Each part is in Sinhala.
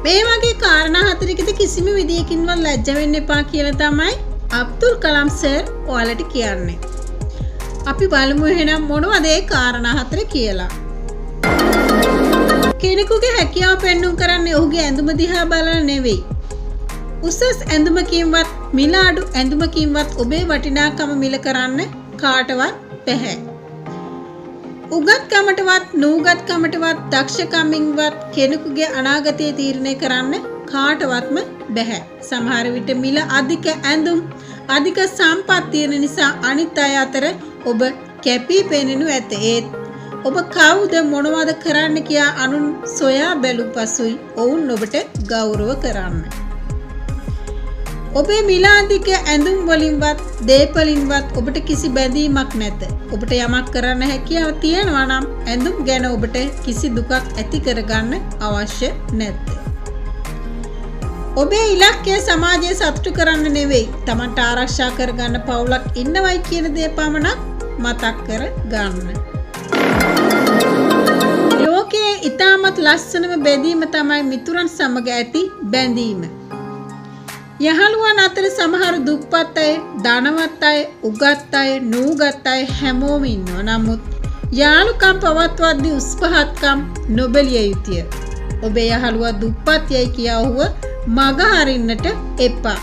මේ වගේ කාරණා හතරකදී කිසිම විදියකින්වත් ලැජ්ජ වෙන්න එපා කියලා තමයි අබ්දුල් කලාම් සර් ඔයාලට කියන්නේ. අපි බලමු එහෙනම් මොනවද ඒ කාරණා හතර කියලා. කෙනෙකුගේ හැකියාව පෙන්නුම් කරන්නේ ඔහුගේ ඇඳුම දිහා බලලා නෙවෙයි. උසස් ඇඳුමකින්වත් මිල අඩු ඇඳුමකින්වත් ඔබේ වටිනාකම මිල කරන්න කාටවත් බැහැ. උගත්කමටවත් නූගත්කමටවත් දක්ෂකමින්වත් කෙනෙකුගේ අනාගතය තීරණය කරන්න කාටවත්ම බැහැ. සමහර විට මිල අධික ඇඳුම් අධික සම්පත් තියෙන නිසා අනිත් අය අතර ඔබ කැපී පෙනෙනු ඇත. ඒත් ඔබ කවුද මොනවද කරන්න කියා අනුන් සොයා බැලූ පසුයි ඔවුන් ඔබට ගෞරව කරන්න. ඔබේ මිල අධික ඇඳුම් වලින්වත් දේපලින්වත් ඔබට කිසි බැඳීමක් නැත. ඔබට යමක් කරන්න හැකියාව තියෙනවා නම් ඇඳුම් ගැන ඔබට කිසි දුකක් ඇති කරගන්න අවශ්‍ය නැත. ඔබේ ඉලක්කය සමාජය සතුටු කරන්න නෙවෙයි, තමන්ට ආරක්ෂා කරගන්න පවුලක් ඉන්නවයි කියන දේ පමණක් මතක් කර ගන්න. ලෝකයේ ඉතාමත් ලස්සනම බැඳීම තමයි මිතුරන් සමග ඇති බැඳීම. යහළුවන් අතර සමහර දුප්පත් අය, ධනවත් අය, උගත් අය, නූගත් අය හැමෝම ඉන්නවා. නමුත් යාළුකම් පවත්වද්දී උස් පහත්කම් නොබැලිය යුතුය. ඔබේ යහළුවා දුප්පත් යයි කියා ඔහුව මග හරින්නට එපා.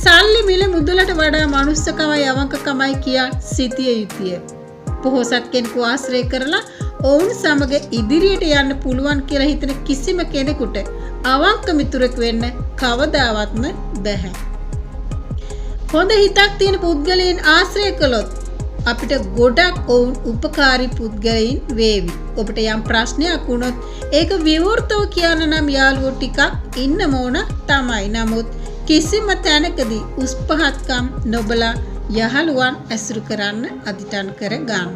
සල්ලි මිල මුදලට වඩා මනුස්සකමයි අවංකකමයි කියා සිටිය යුතුය. පොහොසත් කෙනෙකු ආශ්‍රය කරලා ඔවුන් සමග ඉදිරියට යන්න පුළුවන් කියලා හිතන කිසිම කෙනෙකුට අවංක මිතුරෙක් වෙන්න කවදාවත්ම බැහැ. හොඳ හිතක් තියෙන පුද්ගලයන් ආශ්‍රය කළොත් අපිට ගොඩක් ඔවුන් උපකාරී පුද්ගලයින් වේවි. ඔබට යම් ප්‍රශ්නයක් වුණොත් ඒක විවෘතව කියන්න නම් යාළුවෝ ටිකක් ඉන්න ඕන තමයි. නමුත් කිසිම තැනකදී උස් පහත්කම් නොබලා යහළුවන් ඇසුරු කරන්න අදිටන් කර ගන්න.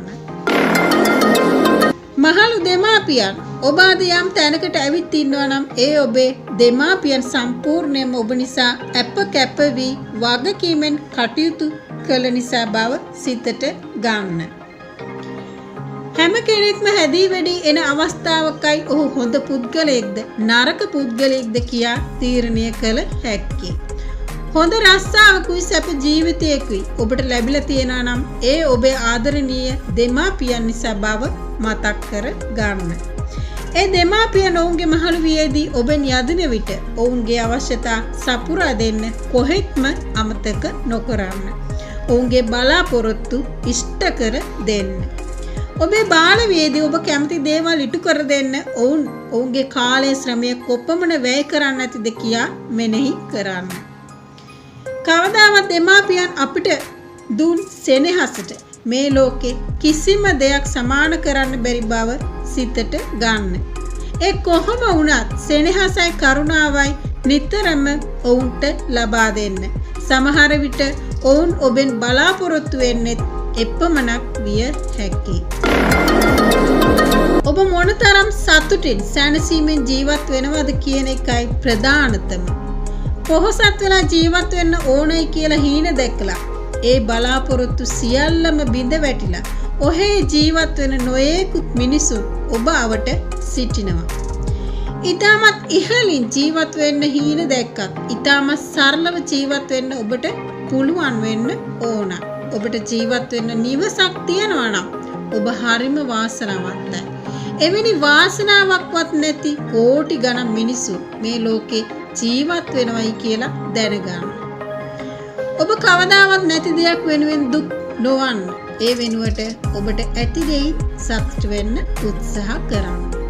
මහලු දෙමාපියන්, ඔබ අද යම් තැනකට ඇවිත් ඉන්නවා නම් ඒ ඔබේ දෙමාපියන් සම්පූර්ණයෙන්ම ඔබ නිසා අප කැප වී වගකීමෙන් කටයුතු කළ නිසා බව සිතට ගන්න. හැම කෙනෙක්ම හැදී වැඩි එන අවස්ථාවකයි ඔහු හොඳ පුද්ගලයෙක්ද නරක පුද්ගලයෙක්ද කියා තීරණය කළ හැක්කේ. හොඳ රස්සාවකුයි සැප ජීවිතයකුයි ඔබට ලැබිලා තියෙනවා නම් ඒ ඔබේ ආදරණීය දෙමාපියන් නිසා බව මතක් කර ගන්න. ඒ දෙමාපියන් ඔවුන්ගේ මහලු වියේදී ඔබෙන් යදින විට ඔවුන්ගේ අවශ්‍යතා සපුරා දෙන්න කොහෙත්ම අමතක නොකරන්න. ඔවුන්ගේ බලාපොරොත්තු ඉෂ්ට කර දෙන්න. ඔබේ බාල වියේදී ඔබ කැමති දේවල් ඉටු කර දෙන්න ඔවුන් ඔවුන්ගේ කාලය ශ්‍රමය කොපමණ වැය කරන්න ඇතිද කියා මෙනෙහි කරන්න. කවදාවත් දෙමාපියන් අපිට දුන් සෙනෙහසට මේ ලෝකේ කිසිම දෙයක් සමාන කරන්න බැරි බව සිතට ගන්න. ඒ කොහොම වුණත් සෙනෙහසයි කරුණාවයි නිතරම ඔවුන්ට ලබා දෙන්න. සමහර විට ඔවුන් ඔබෙන් බලාපොරොත්තු වෙන්නේ එපමණක් විය හැකියි. ඔබ මොනතරම් සතුටින් සැනසීමෙන් ජීවත් වෙනවද කියන එකයි ප්‍රධානතම. පොහොසත් වෙලා ජීවත් වෙන්න ඕනයි කියලා හීන දැකලා ඒ බලාපොරොත්තු සියල්ලම බිඳ වැටිලා ඔහේ ජීවත් වෙන නොයෙකුත් මිනිසුන් ඔබ අවට සිටිනවා. ඉතාමත් ඉහළින් ජීවත් වෙන්න හීන දැක්කත් ඉතාමත් සරලව ජීවත් වෙන්න ඔබට පුළුවන් වෙන්න ඕන. ඔබට ජීවත් වෙන්න නිවසක් තියෙනවා නම් ඔබ හරිම වාසනාවන්තයි. එවැනි වාසනාවක්වත් නැති කෝටි ගණන් මිනිසුන් මේ ලෝකේ ජීවත් වෙනවයි කියලා දැනගන්න. ඔබ කවදාවත් නැති දෙයක් වෙනුවෙන් දුක් නොවන්න. ඒ වෙනුවට ඔබට ඇති දෙයින් සතුටු වෙන්න උත්සාහ කරන්න.